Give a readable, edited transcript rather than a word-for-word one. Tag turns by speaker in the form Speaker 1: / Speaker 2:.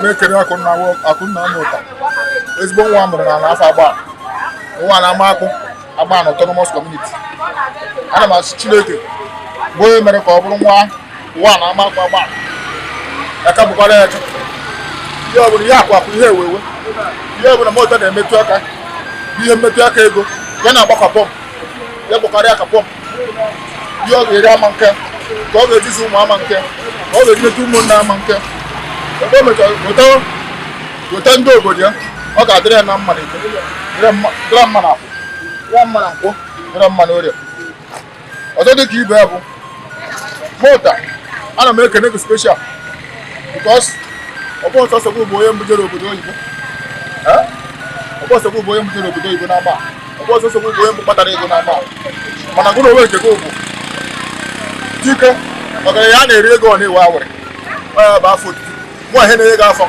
Speaker 1: Na-ekele Akụnna, Akụnna Mota, ezigbo nwa a mụrụ n'ala afọ Agba, nwa na Amakụ Agba na Autonomous Community. Ana m asị Chineke bụ onye mere ka ọ bụrụ nwa ụwa na Amakụ Agba aka bụkwara ya Chukwu. Ihe ọbụla, ihe akụ akụ, ihe ewewe, ihe ọbụla Mota na-emetụ aka bụ ihe mmetụ aka ego ya na-agbakọ pọm ya gbakarịa ka pọm. Ihe ọ ga-eri ama nke ka ọ ga-ejizi ụmụ ama nke ka ọ ga-eji leta ụmụnne ama nke ebe o mechara weta weta ndị obodo ya. Ọ ga-adịrị ya na mma na eke, dịrị mma na afọ, dịrị mma na nkwọ, dịrị mma na orie. Ọzọ dị ka ibe ya bụ Mota, ana m ekene gị special because ọgbọ sọsọ gị bụ onye mbụ jere obodo oyibo. Ọgbọ sọsọ gị bụ onye mbụ jere obodo oyibo n'ama. Ọgbọ sọsọ gị bụ onye mbụ kpatara ego n'ama. Mana gụ na onwe nke gị bụ dike ọgaranya a na-eri ego, ọ na-ewe awere. Ọ ya bụ afọ otutu mụ ihe na-enye gị afọ.